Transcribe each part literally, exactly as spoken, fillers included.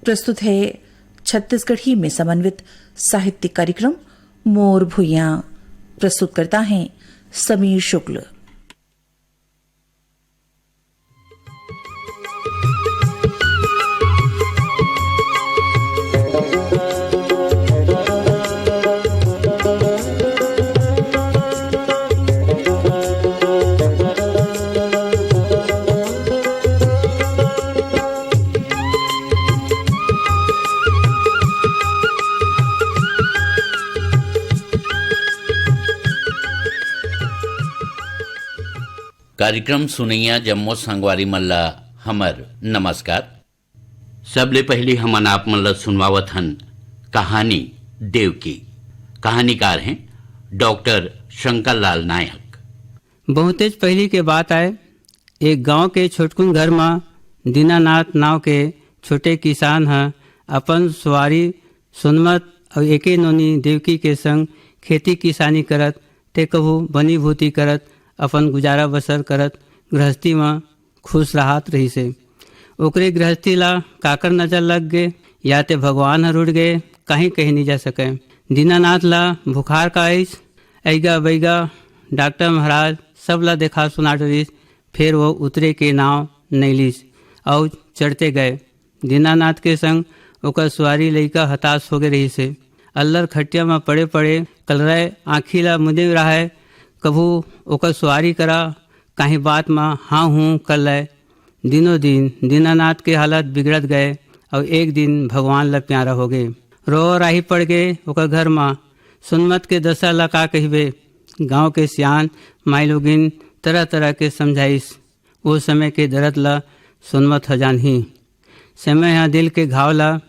प्रस्तुत है छत्तीसगढ़ी में समन्वित साहित्यिक कार्यक्रम मोर भुइयां। प्रस्तुतकर्ता हैं समीर शुक्ल। कार्यक्रम सुनइया जम्मो संगवारी मन ला हमर नमस्कार। सबले पहिली हमन आप मन ला सुनवावत हन कहानी देवकी। कहानीकार हैं डॉक्टर शंकर लाल नायक। बहुतेच पहिली के बात आय, एक गांव के छोटकुन घर म दीनानाथ नाव के छोटे किसान ह अपन सुवारी सोनमत अउ एके नोनी देवकी के संग खेती किसानी करत, ते कहू बनी भूती करत, अपन गुजारा बसर करत गृहस्थी म खुश राहत रहिसे। ओकरे गृहस्थी ला काकर नजर लग गे, या ते भगवान ह रुठ गे, कहीं कहे नइ जा सकय। दीनानाथ ला बुखार का आइस, अइगा बइगा डॉक्टर महाराज सब ला देखा सुना डरिस, फेर वो उतरे के नाव नइ लिस अउ चढ़ते गए। दीनानाथ के संग ओकर सुवारी लइका हताश होगे रहिसे। अल्लर खटिया म पड़े पड़े कलरय, आँखी ला मुदे राहय। कभू ओकर सुवारी करा, काहीं बात म हाँ हूँ कर लय। दिनों दिन दीनानाथ के हालत बिगड़त गए अउ एक दिन भगवान ला प्यारा होगे। रो राही पड़ गे ओकर घर म। सोनमत के दशा ला का कहिबे, गांव के सियान माईलोगिन तरह तरह के समझाइस। ओ समय के दरद ला सोनमत ह जानही। समय ह दिल के घाव ला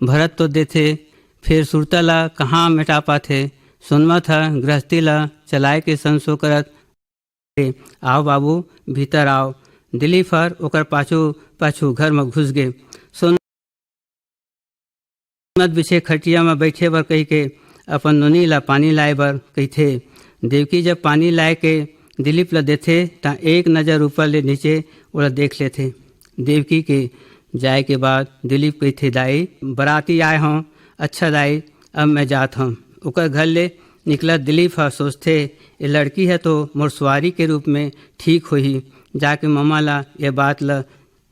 भरत तो देथे, फेर सुरता ला कहाँ मेटा पाथे। सोनमत ह गृहस्थी ला चलाए के संसो करत, "आव बाबू, भीतर आव।" दिलीप हर ओकर पाछू पाछू घर म घुस गे। सोनमत बिछे खटिया म बइठे बर कहिके अपन नोनी ला पानी लाए बर कहिथे। देवकी जब पानी लाए के दिलीप ला देथे, त एक नजर ऊपर ले नीचे ओला देख लेथे। देवकी के जाए के बाद दिलीप कहिथे, "दाई, बराती आए हंव, अच्छा दाई, अब मैं जात हंव।" ओकर घर ले निकलत दिलीप ह सोचथे, "ए लड़की ह तो मोर सुवारी के रूप में ठीक होही, जाके ममा ला ए बात ला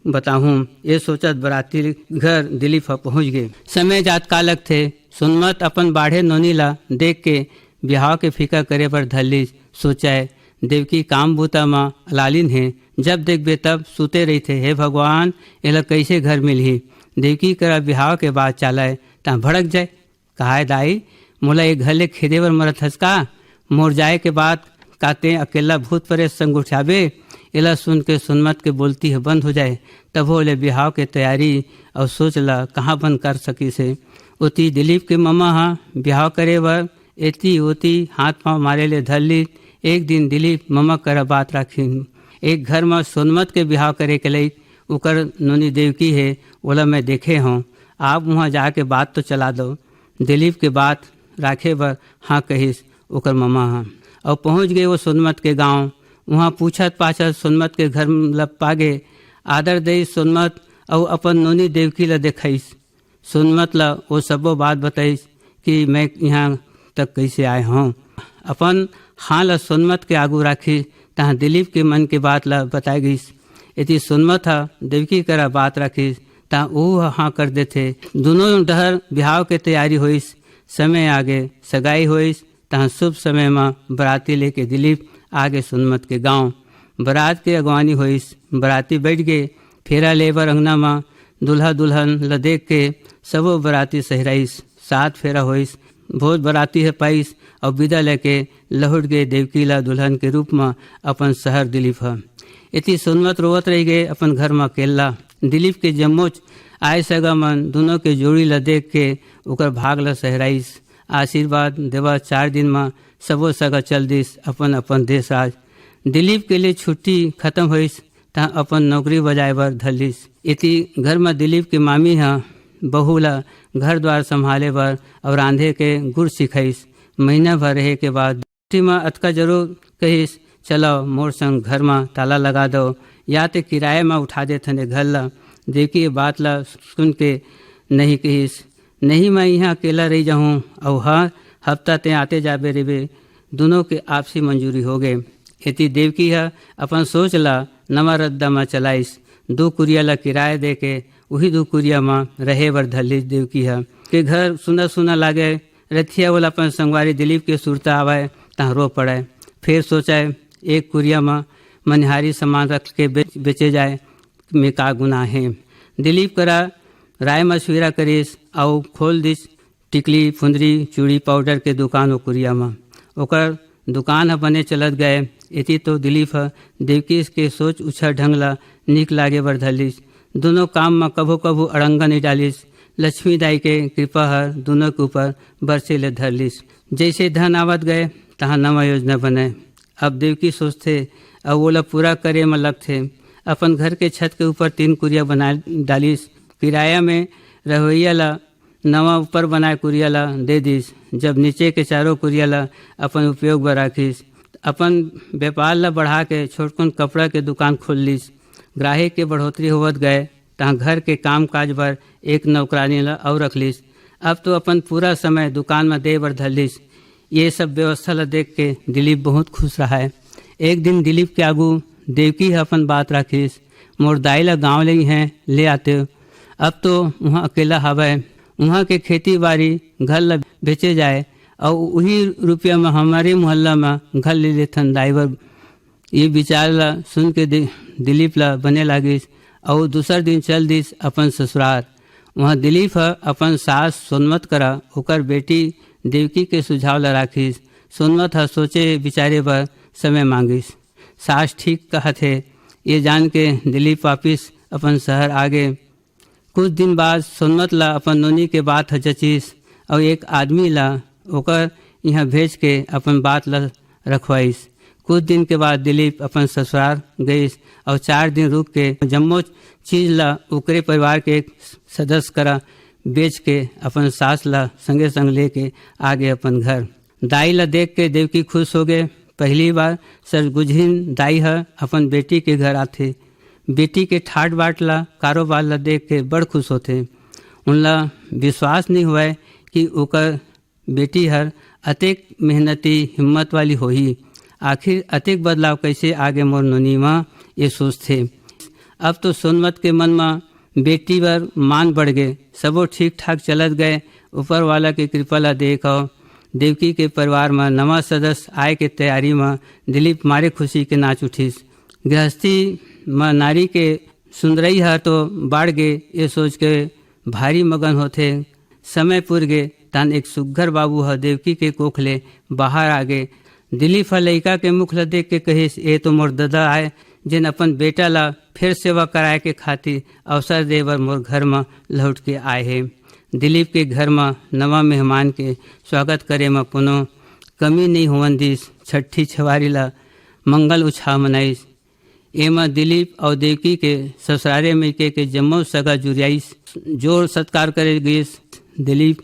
बताहूं।" ए सोचत बराती घर दिलीप ह पहुंच गे। समय जात का लगथे, सोनमत अपन बाढ़े नोनी ला देख के बिहाव के फिकर करे बर धर लिस। सोचय, देवकी काम बूता म अलालिन हे, जब देखबे तब सुते रहिथे। हे भगवान, एला कइसे घर मिलही? देवकी करा बिहाव के बात चालय, तहां भड़क जाय। "काय दाई, मोला ए घर ले खेदे बर मरत हस का? मोर जाए के बाद का तें अकेल्ला भूत परेत संग गोठियाबे?" एला सुन के सोनमत के बोलती ह बंद हो जाए। तभो ले बिहाव के तैयारी अउ सोच ल कहाँ बंद कर सकिस हे। ओती दिलीप के ममा ह बिहाव करे बर एती ओती हाथ पांव मारे ले धर ली। एक दिन दिलीप ममा करा बात राखिन, "एक घर म सोनमत के बिहाव करे के लइक उकर नोनी देवकी हे, ओला मैं देखे हंव, आप उहां जाके बात तो चला दो।" दिलीप के बात राखे बर हाँ कहिस ओकर ममा ह। अउ पहुंच गे वो सोनमत के गांव। उहां पूछत पाछत सोनमत के घर ल पागे। आदर देइस सोनमत अउ अपन नोनी देवकी ल देखाइस। सोनमत ल वो सब्बो बात बताइस कि मैं इहां तक कइसे आए हंव। अपन हाँ ल सोनमत के आगू राखिस, तहां दिलीप के मन के बात ल बताए गइस। एती सोनमत ह देवकी करा बात राखिस, तहां ओहू ह हाँ कर देथे। दूनों डहर बिहाव के तैयारी होइस। समय आगे, सगाई होइस, तहां शुभ समय म बराती लेके दिलीप आगे सोनमत के गांव। बरात के अगवानी होइस, बराती बइठ गे। फेरा ले बर अंगना म दूल्हा दुल्हन ल देख के सबो बराती सहराइस। सात फेरा होइस, भोज बराती ह पाइस अउ बिदा लेके लहुट गे देवकी ल दुल्हन के रूप म अपन सहर दिलीप ह। एती सोनमत रोवत रहि गे अपन घर म अकेल्ला। दिलीप के जम्मोच आय सगा मन दूनों के जोड़ी ल देख के ओकर भाग ल सहराइस। आशीर्वाद देवा चार दिन म सबो सगा चल दिस अपन अपन देश राज। दिलीप के लिए छुट्टी खत्म होइस, त अपन नौकरी बजाए बर धर लिस। एती घर म दिलीप के मामी ह बहू ल घर द्वार संभाले बर अउ रांधे के गुर सिखाइस। महीना भर रहे के बाद छुट्टी म अतका जरूर कहिस, "चलो मोर संग घर म ताला लगा दो, या ते किराए म उठा देथन ए घर ल।" देवकी ये बात ल सुन के नहीं कहिस, "नहीं, मैं इहाँ अकेला रहि जाहूँ, अउ हर हफ्ता तें आते जाबे रहिबे।" दुनों के आपसी मंजूरी होगे। एती देवकी ह अपन सोच ला नवा रद्दा म चलाइस। दू कुरिया ला किराया देके उही दू कुरिया म रहे बर धरलिस देवकी ह। के घर सुना सुना लागे, रतिहा ओला अपन संगवारी दिलीप के सुरता आवय, तहाँ रो पड़य। फेर सोचय, एक कुरिया म मनिहारी सामान रख के बेच-, बेचे जाय में का गुनाह हे। दिलीप करा राय मशविरा करिस अउ खोल दिस टिकली, फुंदरी, चूड़ी, पाउडर के दुकान ओ कुरिया म। ओकर दुकान ह बने चलत गय। एती तो दिलीप ह देवकी के सोच उछर ढंग ला नीक लागे बर धरलिस। दुनों काम म कभो-कभो अड़ंगा नइ डालिस। लक्ष्मी दाई के कृपा ह दुनों के ऊपर बरसे ले धरलिस। जइसे धन आवत गय, तहाँ नवा योजना बनय। अब देवकी सोचथे अउ ओला पूरा करे म लगथे। अपन घर के छत के ऊपर तीन कुरिया बना डालिस। किराया में रहवइया ला नवा ऊपर बनाए कुरिया ला दे दिस। जब नीचे के चारों कुरिया ला अपन उपयोग बर राखिस, अपन व्यापार ला बढ़ा के छोटकुन कपड़ा के दुकान खोल लिस। ग्राहक के बढ़ोतरी होवत गए, तहाँ घर के काम काज बर एक नौकरानी ला अउ रख लिस। अब तो अपन पूरा समय दुकान म दे बर धर लिस। ये सब व्यवस्था ला देख के दिलीप बहुत खुश रहा है। एक दिन दिलीप के आगू देवकी ह अपन बात राखिस, "मोर दाई ला गांव ले ही हैं, ले आते। अब तो उहाँ अकेला हवय, उहाँ के खेती बाड़ी घर ला बेचे जाए, अउ उही रुपया म हमारे मोहल्ला म घर ले लेथन दाई बर।" ये विचार ला सुन के दि-, दिलीप ला बने लागिस, अउ दूसर दिन चल दिस अपन ससुरार। वहाँ दिलीप ह अपन सास सोनमत करा ओकर बेटी देवकी के सुझाव ला राखिस। सोनमत ह सोचे विचारे बर समय मांगिस। सास ठीक कहत हे, ये जान के दिलीप वापिस अपन शहर आ गे। कुछ दिन बाद सोनमत ला अपन नोनी के बात ह जचिस, अउ एक आदमी ला ओकर इहाँ भेज के अपन बात ला रखवाइस। कुछ दिन के बाद दिलीप अपन ससुरार गइस, अउ चार दिन रुक के जम्मो चीज ला ओकरे परिवार के एक सदस्य करा बेच के अपन सास ला संगे संग लेके आ गे अपन घर। दाई ला देख के देवकी खुश हो गे। पहली बार सरगुजहिन दाई ह अपन बेटी के घर आथे। बेटी के ठाट बाट ला, कारोबार ला देख के बड़ खुश होथे। उनला विश्वास नइ होवय कि ओकर बेटी हर अतेक मेहनती, हिम्मत वाली होही। आखिर अतेक बदलाव कइसे आ गे मोर नोनी म, ये सोचथे। अब तो सोनमत के मन म बेटी बर मान बढ़ गे। सबो ठीक ठाक चलत गए। ऊपर वाला के कृपा ला देख अउ देवकी के परिवार म नवा सदस्य आए के तैयारी म दिलीप मारे खुशी के नाच उठिस। गृहस्थी म नारी के सुंदरई ह तो बाढ़ गे, ये सोच के भारी मगन होथे। समय पुर गे, तहान एक सुग्घर बाबू ह देवकी के कोख ले बाहर आ गे। दिलीप ह लइका के मुख ल देख के कहिस, "ए तो मोर ददा आय, जेन अपन बेटा ला फेर सेवा कराए के खातिर अवसर दे बर मोर घर म लहुट के आए हे।" दिलीप के घर म नवा मेहमान के स्वागत करे म कोनो कमी नइ होवन दिस। छट्ठी छवारी ला मंगल उछाह मनाइस। एमा दिलीप अउ देवकी के ससुरारे मइके के जम्मो सगा जुरियाइस, जोर सत्कार करे गिस। दिलीप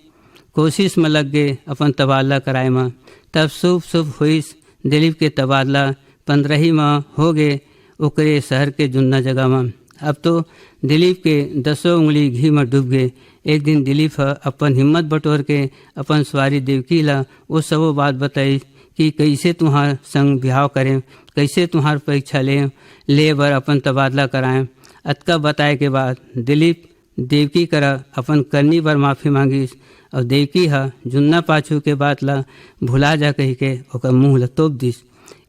कोशिश म लग गे अपन तबादला कराए म। तब शुभ शुभ होइस दिलीप के तबादला। पंद्रही म हो गे ओकरे शहर के जुन्ना जगह म। अब तो दिलीप के दसों उंगली घी म डूब गे। एक दिन दिलीप ह अपन हिम्मत बटोर के अपन सुवारी देवकी ला ओ सबो बात बताइस कि कइसे तुंहर संग बिहाव करें, कइसे तुंहर परीक्षा लें, ले बर अपन तबादला कराएं। अतका बताए के बाद दिलीप देवकी करा अपन करनी बर माफी मांगिस अउ देवकी ह जुन्ना पाछू के बात ला भुला जा कहिके ओकर मुंह ला तोप दिस।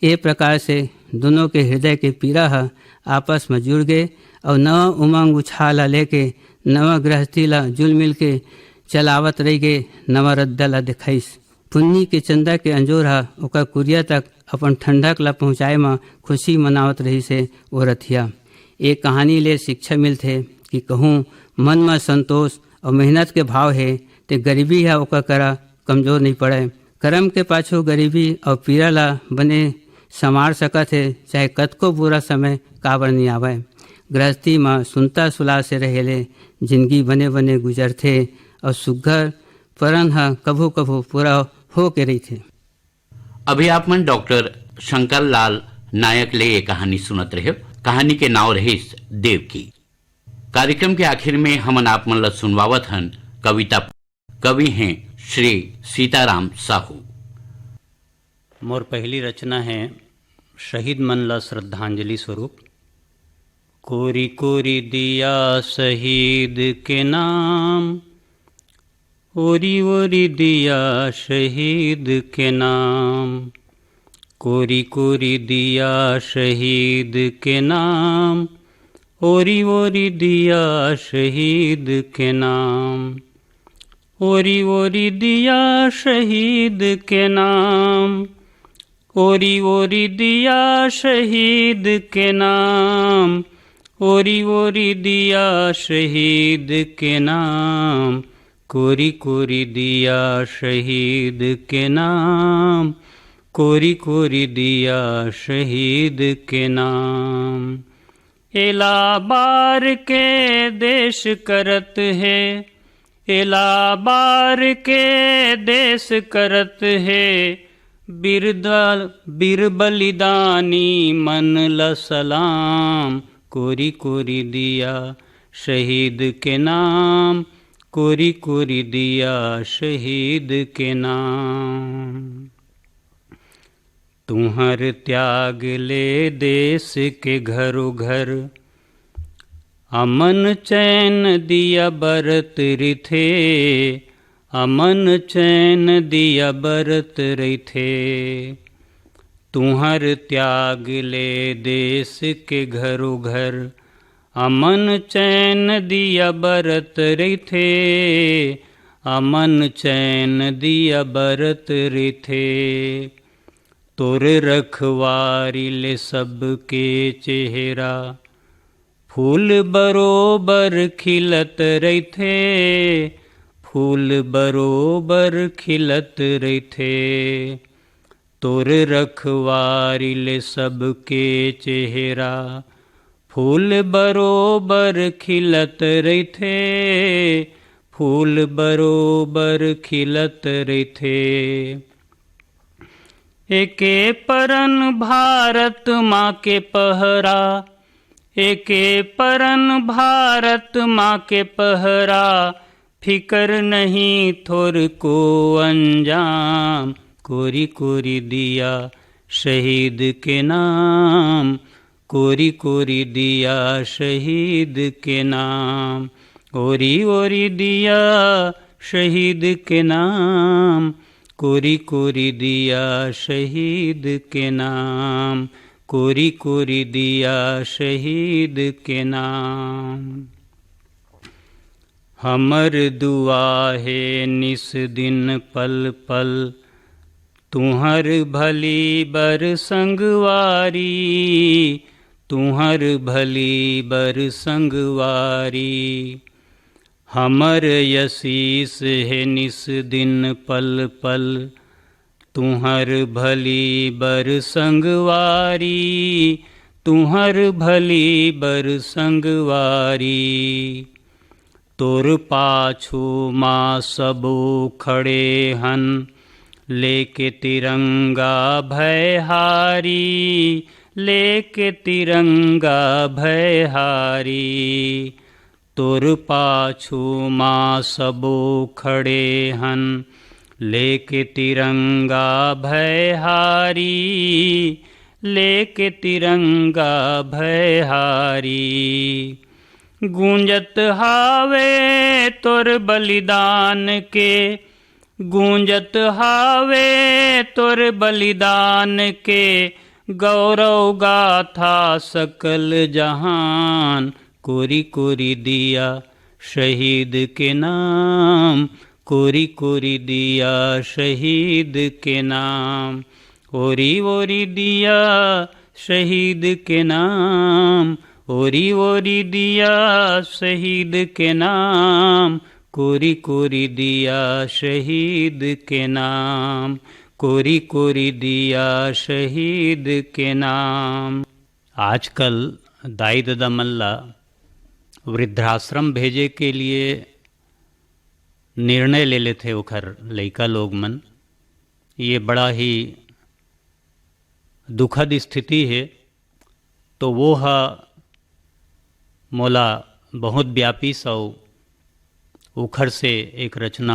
ए प्रकार से दुनों के हृदय के पीरा ह आपस म जुड़ गे अउ नवा उमंग उछाह ला लेके नवा गृहस्थी ला जुल मिल के चलावत रहि गे नवा रद्दा ला देखाइस। पुन्नी के चंदा के अंजोर ह ओकर कुरिया तक अपन ठंडक ला पहुंचाए म खुशी मनावत रहिस हे ओ रथिया। ए कहानी ले शिक्षा मिलथे कि कहूं मन म संतोष अउ मेहनत के भाव हे, ते गरीबी ह ओकर करा कमजोर नइ पड़य। करम के पाछू गरीबी अउ पीरा ला बने संवार सकत हे, चाहे कतको बुरा समय काबर नइ आवय। गृहस्थी म सुनता सुलाह से रहे ले जिनगी बने बने गुजरथे अउ सुग्घर परन ह कभू कभू पूरा हो के रहिथे। अभी आप मन डॉक्टर शंकर लाल नायक ले ये कहानी सुनत रहे। कहानी के नाव रहिस देवकी। कार्यक्रम के आखिर में हमन आप मन ल सुनवावत हन कविता। कवि हैं श्री सीताराम साहू। मोर पहली रचना है शहीद मन ला श्रद्धांजलि स्वरूप। कोरी कोरी दिया शहीद के नाम, ओरी ओरी दिया शहीद के नाम, कोरी कोरी दिया शहीद के नाम, ओरी ओरी दिया शहीद के नाम, ओरी ओरी दिया शहीद के नाम, ओरी ओरी दिया शहीद के नाम, ओरी ओरी दिया शहीद के नाम, कोरी कोरी दिया शहीद के नाम, कोरी कोरी दिया शहीद के नाम। एला बार के देश करत हे, एला बार के देश करत हे, बीर द-, बीर बलिदानी मन ल सलाम। कोरी कोरी दिया शहीद के नाम, कोरी कोरी दिया शहीद के नाम। तुंहर त्याग ले देश के घरो घर अमन चैन दिया बरत रिथे, अमन चैन दिया बरत रिथे। तुंहर त्याग ले देश के घरो घर अमन चैन दिया बरत रिथे, अमन चैन दिया बरत रिथे। तोर रखवारी ले सबके चेहरा फूल बरोबर खिलत रहिथे, फूल बरोबर खिलत रहिथे। तोर रखवारी ले सबके चेहरा फूल बरोबर खिलत रहिथे, फूल बरोबर खिलत रहिथे। एके परन भारत माँ के पहरा, एके परन भारत माँ के पहरा, फिकर नहीं थोर को अंजाम। कोरी कोरी दिया शहीद के नाम, कोरी कोरी दिया शहीद के नाम, ओरी ओरी दिया शहीद के नाम, कोरी कोरी दिया शहीद के नाम, कोरी कोरी दिया शहीद के नाम। हमर दुआ हे निस दिन पल पल, तुंहर भली बर संगवारी, तुंहर भली बर संगवारी। हमर यसीस हे निस दिन पल पल, तुंहर भली बर संगवारी, तुंहर भली बर संगवारी। तोर पाछू मा सबो खड़े हन, लेके तिरंगा भयहारी, लेके तिरंगा भयहारी। तोर पाछू मा सबो खड़े हन, लेके तिरंगा भयहारी, लेके तिरंगा भयहारी। गूंजत हावे तोर बलिदान के, गूंजत हावे तोर बलिदान के, गौरव गाथा सकल जहान। कोरी कोरी दिया शहीद के नाम, कोरी कोरी दिया शहीद के नाम, ओरी ओरी दिया शहीद के नाम, ओरी ओरी दिया शहीद के नाम, कोरी कोरी दिया शहीद के नाम, कोरी कोरी दिया शहीद के नाम। आजकल दाई ददा मन ला वृद्धाश्रम भेजे के लिए निर्णय ले लेथे ओखर लइका लोग मन। ये बड़ा ही दुखद स्थिति हे। तो वो ह मोला बहुत व्यापी सौ उखर से एक रचना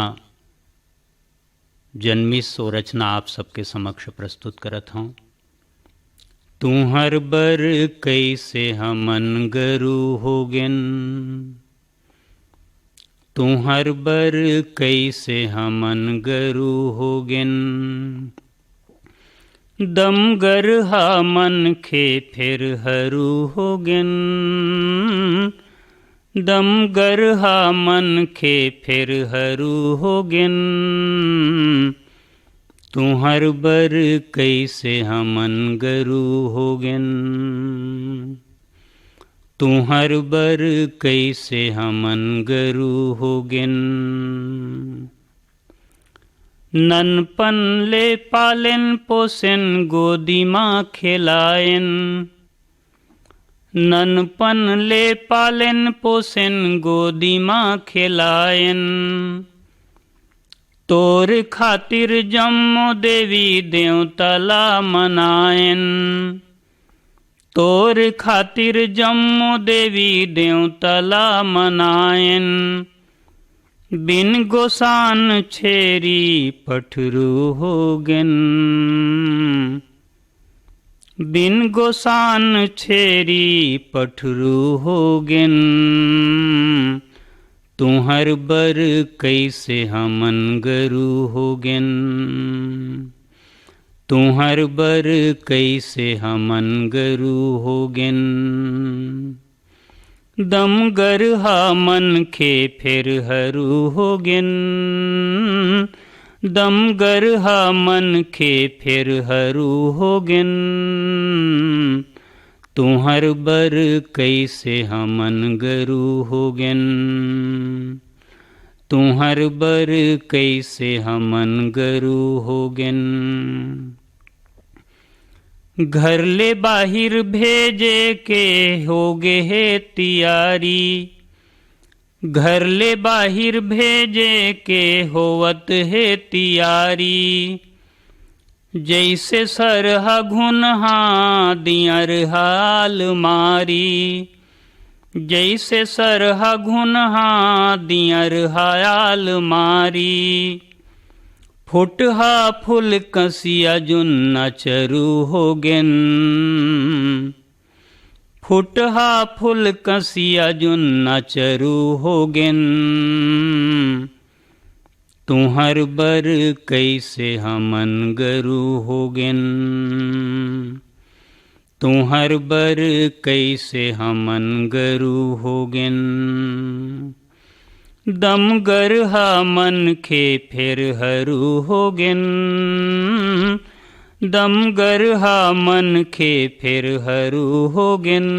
जन्मिस, सो रचना आप सबके समक्ष प्रस्तुत करत हौं। तुहर बर कैसे हमन गरु होगेन, तुहर बर कैसे हमन गरु होगेन। दमगरहा मनखे फेर हरू होगेन, दमगरहा मनखे फेर हरू होगेन। तुहर बर कैसे हमन गरु होगेन, तुहर बर कैसे हमन गरु होगेन। ननपन ले पालेन पोसेन गोदी मा खेलाएन, ननपन ले पालेन पोसेन गोदी मा खेलाएन। तोर खातिर जम्मो देवी देवता ला मनाएन, तोर खातिर जम्मो देवी देवता ला मनाएन। बिन गोसान छेरी पठरू होगेन, बिन गोसान छेरी पठरू होगेन। तुहर बर कैसे हमन गरु होगेन, तुहर बर कैसे हमन गरु होगेन। दमगरहा मनखे फेर हरू होगेन, दमगरहा मनखे फेर हरू होगेन। तुहर बर कैसे हमन गरु होगेन, तुहर बर कैसे हमन गरु होगेन। घर ले बाहिर भेजे के होगे हे तियारी, घर ले बाहिर भेजे के होवत हे तियारी। जैसे सरहा घुनहा दियर हाल मारी, जैसे सरहा घुनहा दियर हाल मारी। फुटहा फूल कसिया जुन्ना चरू होगेन, फुटहा फूल कसिया जुन्ना चरू होगेन। तुहर बर कैसे हमन गरु होगेन, तुहर बर कैसे हमन गरु होगेन। दमगरहा मनखे फेर हरू होगेन, दमगरहा मनखे फेर हरू होगेन।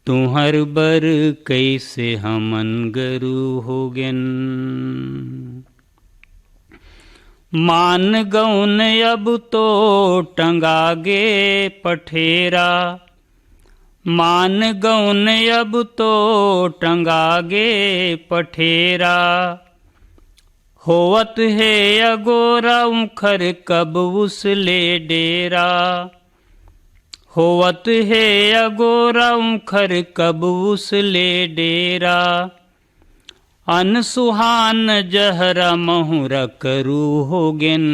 तुहर बर कैसे हमन गरु होगेन। मान गौन अब तो टंगा गे पठेरा, मान गौन अब तो टंगा गे पठेरा। होवत हे अगोरा उखर कब उसले डेरा, होवत हे अगोरा उखर कब उसले डेरा। अनसुहान जहरा महुरा करू होगेन,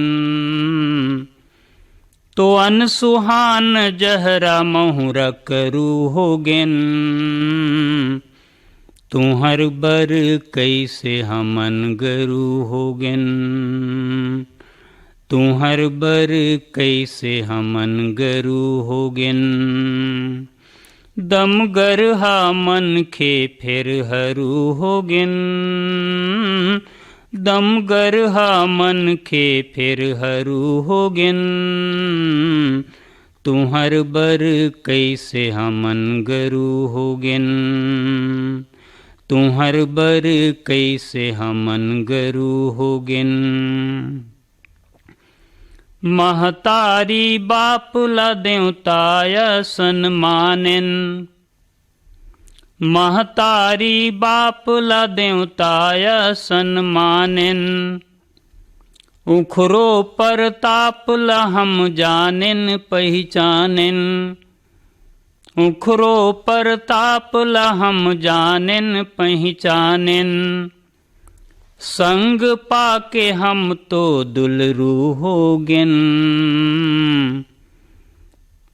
तो अनसुहान जहरा महुरा करू होगेन। तुहर बर कैसे हमन गरु होगेन, तुहर बर कैसे हमन गरु होगेन। दमगरहा मनखे फेर हरू होगेन, दमगरहा मनखे फेर हरू होगेन। तुहर बर कैसे हमन गरु होगेन, तुहर बर कैसे हमन गरु होगेन। महतारी बाप ला देवता असन मानेन, महतारी बाप ला देवता असन मानेन। उखरो परताप ला हम जानेन पहिचानेन, उखरो परताप ल हम जानेन पहिचानेन, संग पाके हम तो दुलरू हो गेन।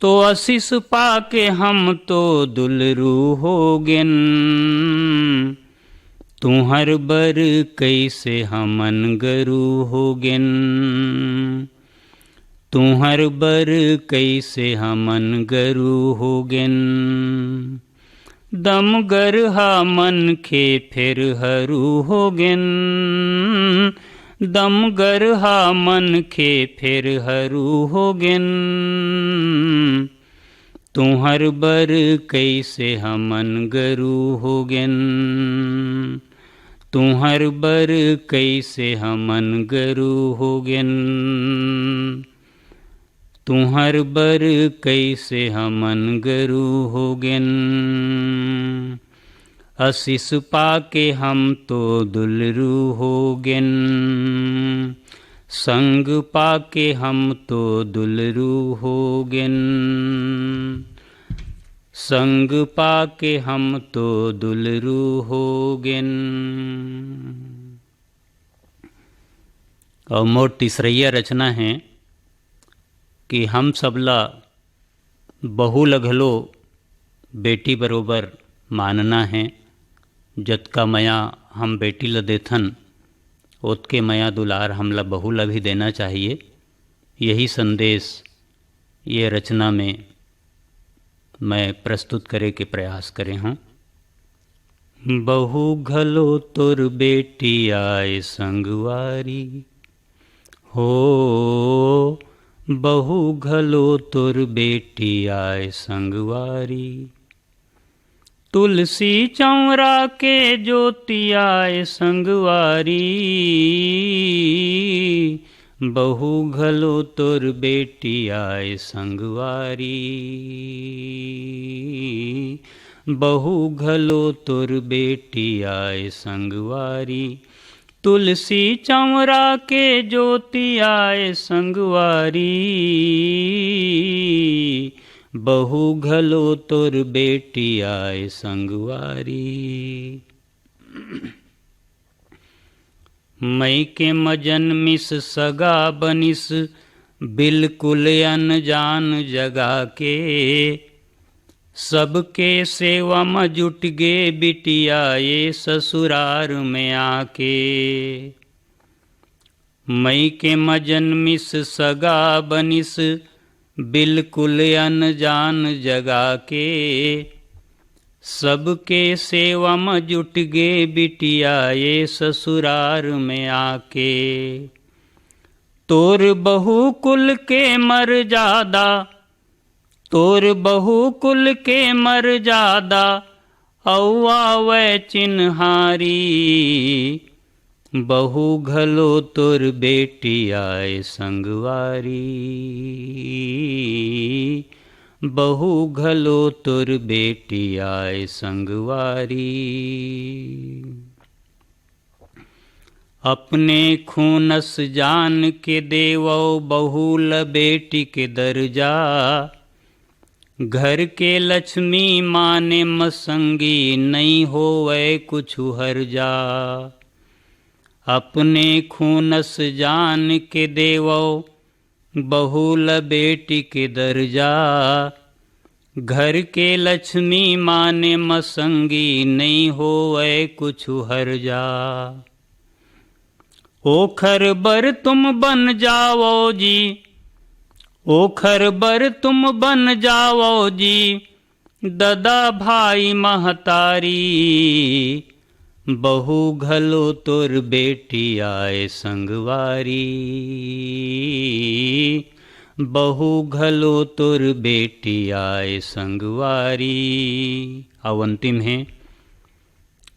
तो आशीष पाके हम तो दुलरू हो गेन, तुहर बर कइसे हमन गरू हो गेन। तुहर बर कइसे हमन गरू हो गेन। दमगर हा मनखे फेर हरू हो गेन। दमगर हा मनखे फेर हरू हो गेन। तुहर बर कइसे हमन गरू हो गेन। तुहर बर कइसे हमन गरू हो गेन। तुहर बर कइसे हमन गरू हो गेन। आशीष पाके हम तो दुलरू हो गेन। संग पाके हम तो दुलरू हो गेन। संग पाके हम तो दुलरू हो गेन। अउ मोर तीसरइया रचना हे कि हम सबला बहू ल घलो बेटी बरोबर मानना हे। जतका मया हम बेटी ल देथन, ओतके मया दुलार हमला बहू ल भी देना चाहिए। यही संदेश ये रचना में मैं प्रस्तुत करे के प्रयास करे हूँ। बहू घलो तोर बेटी आय संगवारी, हो, बहू घलो तोर बेटी आय संगवारी। तुलसी चौरा के ज्योति आय संगवारी, बहू घलो तोर बेटी आय संगवारी। बहू घलो तोर बेटी आय संगवारी। तुलसी चौरा के ज्योति आय संगवारी, बहू घलो तोर बेटी आय संगवारी। मइके म जनमिस सगा बनिस बिल्कुल अनजान जगा के, सबके सेवा म जुट गे बिटिया ये ससुरार में आके। मइके म जनमिस सगा बनिस बिल्कुल अनजान जगा के, सबके सेवा म जुट गे बिटिया ये ससुरार में आके। तोर बहू कुल के मरजादा, तोर बहू कुल के मरजादा, अउ आवय चिन्हारी। बहू घलो तोर बेटी आय संगवारी, बहू घलो तोर बेटी आय संगवारी। अपने खूनस जान के देवव बहू ल बेटी के दरजा, घर के लक्ष्मी माने म संगी नइ होवय कुछु हरजा। अपने खूनस जान के देवव बहू ल बेटी के दरजा, घर के लक्ष्मी माने म संगी नइ होवय कुछु हरजा। ओखर बर तुम बन जावव जी, ओखर बर तुम बन जावव जी, ददा भाई महतारी। बहू घलो तोर बेटी आय संगवारी, बहू घलो तोर बेटी आय संगवारी। अउ अंतिम हे,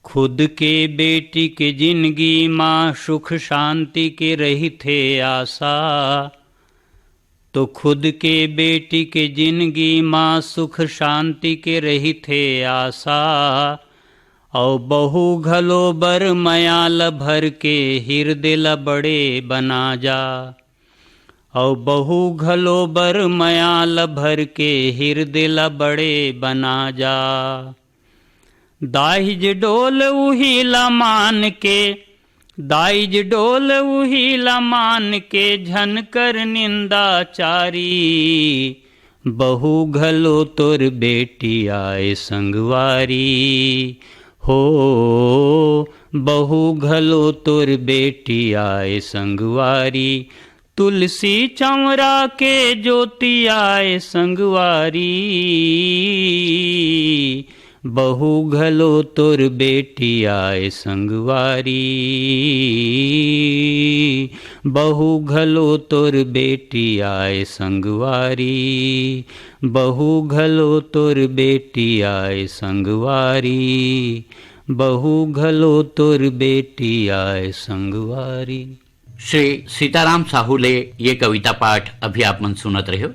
खुद के बेटी के जिनगी मा सुख शांति के रहिथे आशा, तो खुद के बेटी के जिनगी मा सुख शांति के रहिथे आशा। अउ बहू घलो बर मया ल भर के हिरदे ल बड़े बना जा। अउ बहू घलो बर मया ल भर के हिरदे ल बड़े बना जा। दाहिज डोल उही ला मान के, दाइज डोल उही ला मान के, झन कर निंदाचारी। बहू घलो तोर बेटी आय संगवारी, हो, बहू घलो तोर बेटी आय संगवारी। तुलसी चंवरा के ज्योति आय संगवारी, बहू घलो तोर बेटी आय संगवारी, बहू घलो तोर बेटी आय संगवारी, बहू घलो तोर बेटी आय संगवारी, बहू घलो तोर बेटी आय संगवारी। श्री सीताराम साहू ले ये कविता पाठ अभी आप मन सुनत रहे हो।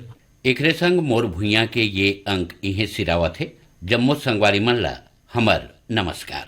एकरे संग मोर भुइयां के ये अंक इहें सिरावत हे। जम्मो संगवारी मन ला हमर नमस्कार।